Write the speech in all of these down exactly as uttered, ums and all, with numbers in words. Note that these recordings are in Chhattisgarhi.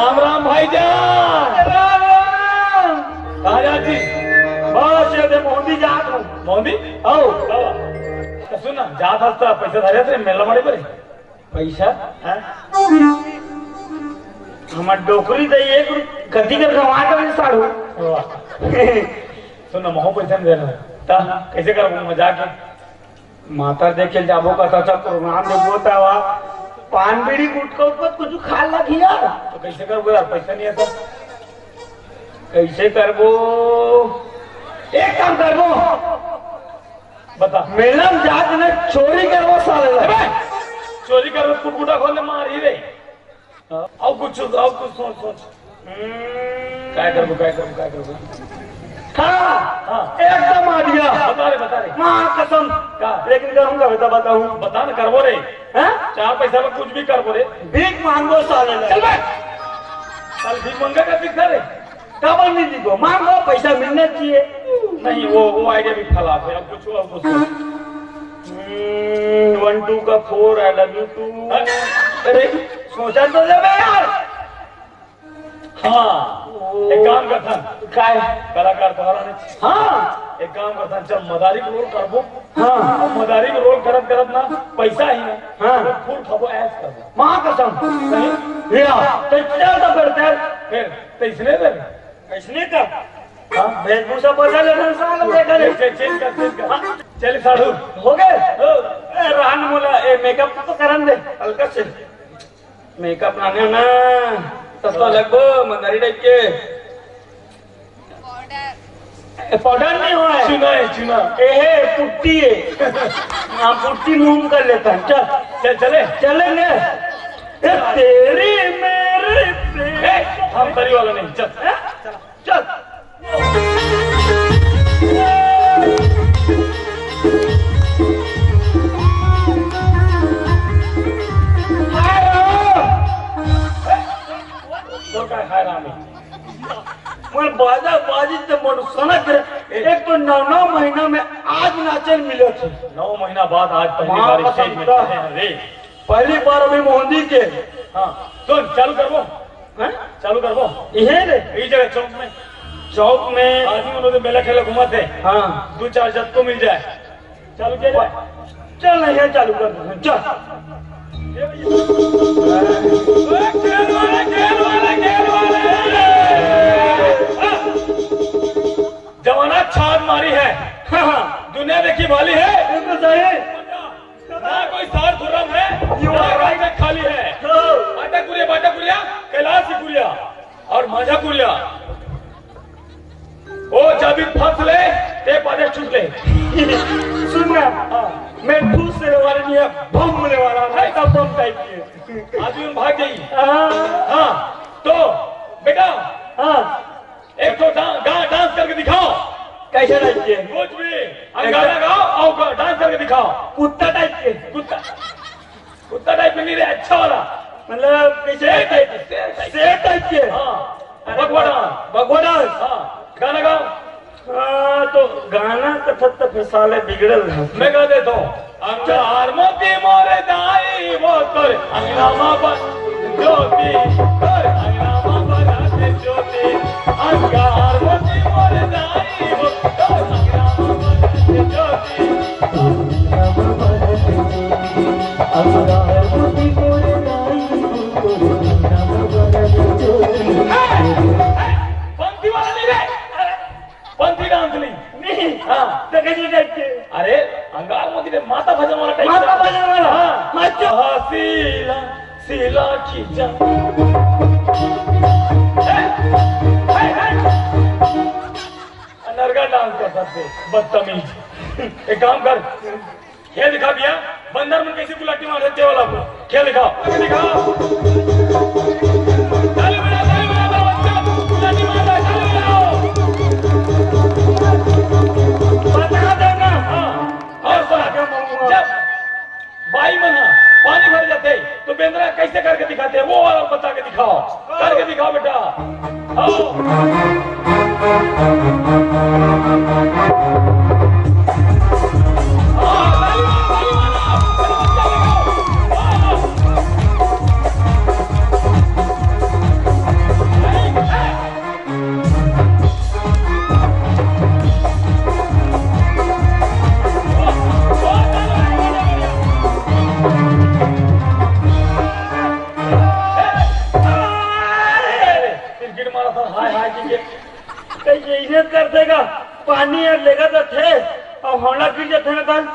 राम राम भाई जान। राम राम। कहाँ जात जी? बस ये दे मोहंदी जात हूँ। मोहंदी? आओ। बाबा, तो सुन ना, जात हस तो पैसा धरे थे मेला मारे पर। पैसा? हाँ? हमार डोकरी तो एक कति कर गंवा के साढ़ू। वाह। सुन ना, महू पैसा नहीं देना। ता, कैसे कर मजाक है? माता देखे जाबो का चाचा प्रोग्राम देखबो त वा पान बीड़ी गुटखा उटखा कुछ खा लगी यार। तो कैसे करबो यार, पैसा नहीं है तो। कैसे करबो? एक काम करबो। बता। मेला में जाके ना चोरी करबो साले ला। अबे! चोरी करबो, कुटकुटा खोल ले मार ही रे। हाँ। और कुछ, और कुछ सोच, सोच। हम्म। काय करबो, काय करबो, काय करबो? हाँ, हाँ। एकदम आ गया। बता रे, बता रे। माँ कसम। का? लेकिन करूँगा बेटा, बताऊँ। बता ना, करबो रे। हाँ? चार पैसा में कुछ भी करबो रे। भीख मांगो साले ला। चल बे। चल भीख मांगे का दिखता रे। काबर नहीं दीबो? मांगो, पैसा मिलना चाहिए। नहीं, वो, वो idea भी खराब है। अब कुछ और कुछ सोच। हम्म, one two का four, I love you too। हाँ। अरे, सोचा तो ले बे यार। हाँ, ओ। एक काम करथन। काय? कलाकार तुम्हारा ने। हाँ। एक काम करथन, चल मदारी के role करबो। हाँ। अब मदारी के role करत करत ना पैसा ही ना। हाँ। तो फूल खाबो, ऐश करबो। माँ कसम। सही? या, तो चल तो फिर चल। फिर तो इसने दे। इसने का? हाँ। वेशभूषा बदल लेना साला, देखा नहीं। चल, चल, change कर, change कर। हाँ। चल साढ़ू। हो गए? हो। ए, रहन मोला, ए, makeup तो करन दे, हल्का से। Makeup लाने ना, सस्ता लगबो, मंदारी type के। ए, powder नहीं हो है। चुना है, चुना। ए, हे, पुट्टी है। हाँ, पुट्टी मुंह कर लेता है। चल। चल, चले। चलेंगे। ए, तेरी मेरी प्रेम। ए, हम तरी वाला नहीं, चल। हैं? चल। हाय राम। तो का हाय राम है? मोर बाजा बाजी ते मोर सनक रे। एक तो नौ, नौ महीना में आज नाचन मिले थे। नौ महीना बाद आज पहली बार stage में चढ़े हैं रे। पहली बार अभी मोहंदी के। हाँ, सुन, चालू करबो। हैं? चालू करबो। इहे रे? ई जगह चौक में। चौक में। आदमी उन्होंने मेला ठेला घुमाते। हाँ। दो चार जत को मिल जाए। चालू किया जाए। चल नहीं है, चालू कर दो। चल। ए, खेल वाले, खेल वाले, खेल वाले। जमाना छाप मारी है। हाँ, हाँ। दुनिया देखी भाली है। बिल्कुल सही। ना कोई सार धुर्रम है, ना राय में खाली है। हाँ। बाटा कुरिया, बाटा कुरिया, कैलाश कुरिया और माझा कुरिया। ओ चाबी फंस ले, ते पादे छूट ले। सुन ना, हाँ। मैं ठूस से वाला नहीं है, बम ले वाला, मैं तो बम type के। आदमी भाग गई। हाँ। हाँ, तो बेटा, हाँ। एक तो डा-, गा-, dance करके दिखाओ। कैसे type के? कुछ भी। हम एक गाना गाओ और गा-, dance करके दिखाओ। कुत्ता type के। कुत्ता, कुत्ता type में नहीं रे, अच्छा वाला। मतलब कैसे? शेर type, शेर type। शेर type के? हाँ। भगवा dance। भगवा dance। हाँ। गाना गाओ। हाँ, तो गाना कथक तो फिर साले बिगड़ल है। मैं गा देता हूँ। अंगार मोती मोरे दाई वो तोर अंगना मा बन ज्योति, तोर अंगना मा बन ज्योति। अंगार मोती मोरे दाई वो तोर अंगना मा बन ज्योति। अंगार मोती मोरे दाई वो तोर अंगना मा बन ज्योति। ए, ए, पंथी वाला नहीं रे। पंथी dance नहीं। नहीं। हाँ। तो कैसे type के? अरे, अंगार मोती रे, माता भजन वाला type माता का। भजन वाला? हाँ। अच्छा। हाँ, सीला, सीला खींचा। हे, हे, हे। अनरगा dance कर सकते, बदतमीज। एक काम कर, खेल दिखा भैया, बंदर मन कैसे गुलाटी मार देते वाला को। खेल दिखाओ, खेल दिखाओ। ताली बजाओ, ताली बजाओ, बच्चा, गुलाटी मार रहा है, ताली बजाओ। बता देना। हाँ, और सुना, जब बाई मन ह पानी भर जाते, तो बेंदरा कैसे करके दिखाते हैं, वो वाला बता के दिखाओ, करके दिखाओ बेटा। आओ। कर देगा, पानी हर लेगा जाथे अउ हमला गिर जाथे ना तन।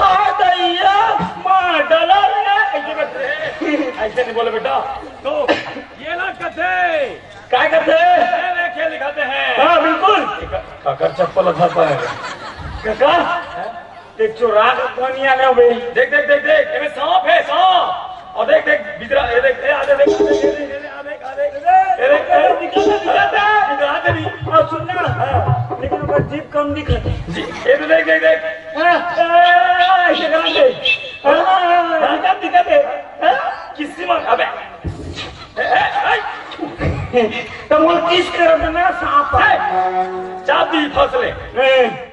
हाँ दैया, मार डाला रे, ऐसे करथे। ऐसे नहीं बोले बेटा। तो ये ना कथे। काय करथे? ये देख, ये दिखाते हैं। हाँ, बिल्कुल। काकर चप्पल उठा पाएगा। काका, एक चोरा के पानी आ गया भाई। देख, देख, देख, देख, एमे सांप है, सांप। और देख, देख, बिजरा, ये देख, ये आ देख, देख, देख, ये देख, ये देख, आ देख, आ देख। ये देख, ये देख, दिखाते, दिखाते। बिजरा के नहीं। और सुन ना, हाँ। लेकिन ओकर जीभ कम दिखत हे। जी, ये तो देख, देख, देख। हाँ, हाँ, ऐसे करना चाहिए। हाँ, हाँ, हाँ, हाँ, दिखाते। हाँ, किसी में, अबे। ए, ए, ए। तो वो किस करत ना सांप। ए, चाबी फंस ले। ए।